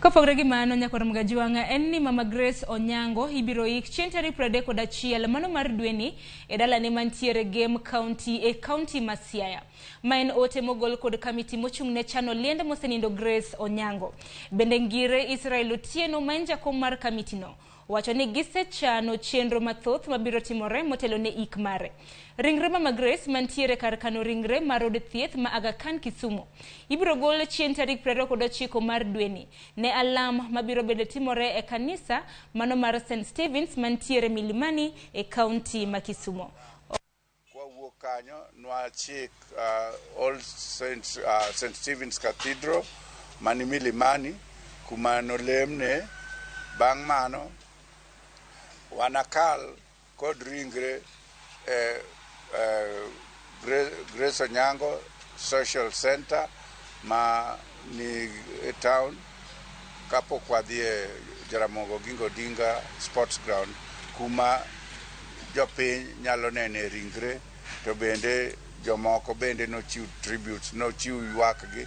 Kopogore gi mano, nyakwar Mgajwang' en ni Mama Grace Onyango ibiro ik chieng' tarik 31 mano mar dweni e dalane mantiere Gem County e kaunti ma Siaya. Ma en ote mogol kod kamiti mochung' ne chano liend mosenindo Grace Onyango. Bende Ngire Israel Otieno ma en jakom mar kamitino wacho ni gisechano chenro mathoth mabiro timore motelo ne ik mare. Ringre Mama Grace mantiere kar kano ringre mar od thieth ma Aga Khan Kisumu ibiro gol chieng' tarik 29 mar dweni ne alam mabiro bende timore e kanisa mano mar St Stevens mantiere Milimani e kaunti ma Kisumu. Kwawuok kanyo nwachik All Saints, St. Stephen's Cathedral mani Milimani kuma nolemne. Bang' mano wanakal kod ringre e Grace Onyango Social Center ma ni e town kapok wadhi e Jaramogi Oginga Odinga Sports Ground kuma jopiny nyalo nene ringre, to bende jomoko bende nochiw tributes, nochiw ywakgi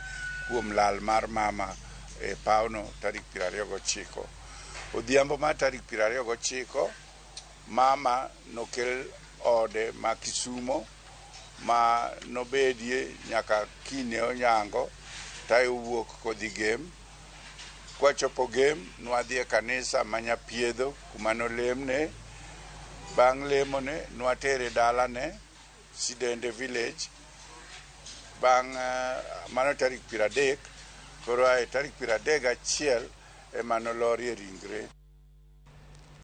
kuom lal mar mama e pawno tarik 29. Odhiambo mar tarik 29 mama nokel ode ma Kisumo ma nobedie nyaka kinyne onyango tae owuok kodhi Gem. Kwachopo Gem nwadhi e kanisa ma Nyapiedho kuma nolemne. Bang' lemone nwatere dalane Sidende village. Bang' mano tarik 30, koro ae tarik 31 ema nolorie ringre.